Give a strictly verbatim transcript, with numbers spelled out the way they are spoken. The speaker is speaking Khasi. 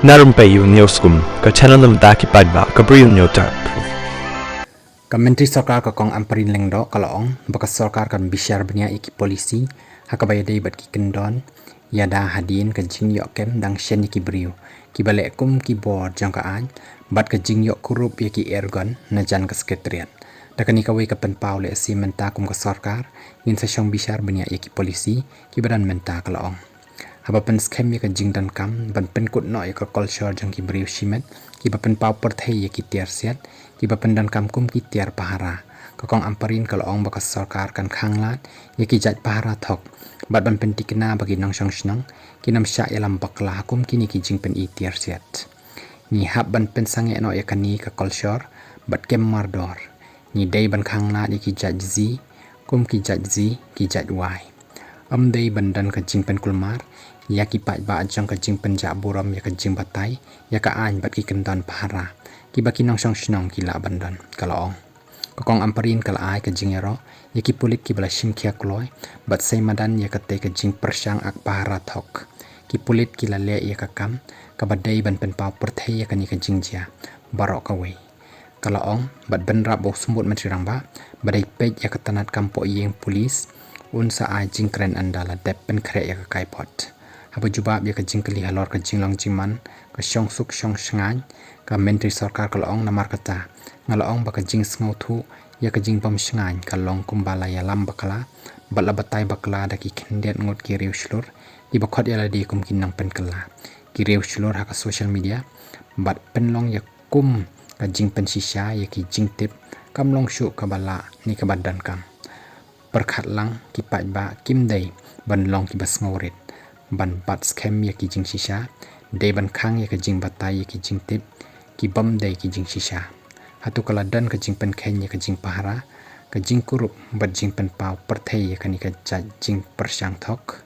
Na rympei ïa u News Kum, ka channel na bynta ki paidbah ka Bri u Hynñiewtrep. Ka Myntri Sorkar ka Kong Ampareen Lyngdoh ka la ong ba ka sorkar kan bishar bniah ïa ki polisi ha kaba ïadei bad ki kyndon ïada hadien ka jingïoh kem dang shen ïa ki briew kiba leh kum ki bor jong ka aiñ bad ka jingïoh kurup ïa ki airgun na jan ka Secretariat. Da kane kawei ka pynpaw lehse mynta kum ka sorkar ngin sa shong bishar bniah ïa ki polisi kiba don mynta, ka la ong. Haba pynskhem ïa ka jingdonkam ban pynkut noh ïa ka kolshor jong ki briew shimet kiba pynpaw pyrthei ïa ki tiar siat kiba pyndonkam kum ki tiar pahara, ka Kong Ampareen ka la ong ba ka sorkar kan khanglad ïa ki jait pahara thok bad ban pyntikna ba ki nongshong shnong kin ym shah ïalam bakla ha kum kine ki jingpyni tiar siat. Ngi hap ban pynsangeh noh ïa kane ka kolshor bad kem mardor. Ngi dei ban khanglad ïa ki jait zi kum ki jait zi, ki jait wai. Ym dei ban don ka jingpynkulmar ïa ki paidbah jong ka jingpynjah burom ïa ka jingbatai ïa ka aiñ bad ki kyndon pahara kiba ki nongshong shnong ki lah ban don, ka la ong. Ka Kong Ampareen ka la ai ka jingïaroh ïa ki pulit kiba la shim khia kloi bad sei madan ïa katei ka jingpyrshang ak pahara thok. Ki pulit ki la leh ïa ka kam kaba dei ban pynpaw pyrthei ïa kane ka jingjia baroh kawei, ka la ong. Bad bynrap ba u Symbud Myntri Rangbah ba dei peit ïa ka tnat kam pohïing pulit un sa ai jingkren ynda la dep pynkhreh ïa ka kaiphod. Haba jubab ïa ka jingkylli halor ka jinglong jingman ka shongsuk shongshngaiñ, ka Myntri Sorkar ka la ong, namar kata nga la ong ba ka jingsngewthuh ïa ka jingbym shngaiñ ka long kumba la ïalam bakla bad la batai bakla da ki khyndiat ngut ki riewshlur kiba khot ïa lade kum ki nongpynkylla, ki riewshlur ha ka social media bad pynlong ïa kum ka jingpynshisha ïa ki jingtip kam long shuh kaba lah ne kaba donkam. Pyrkhat lang, ki paidbah kim dei ban long kiba sngewrit ban bat skhem ïa ki jingshisha, dei ban khang ïa ka jingbatai ïa ki jingtip kibym dei ki jingshisha. Hato ka la don ka jingpynkheiñ ïa ka jingpahara, ka jingkurup bad jingpynpaw pyrthei ïa kane ka jait jingpyrshang thok?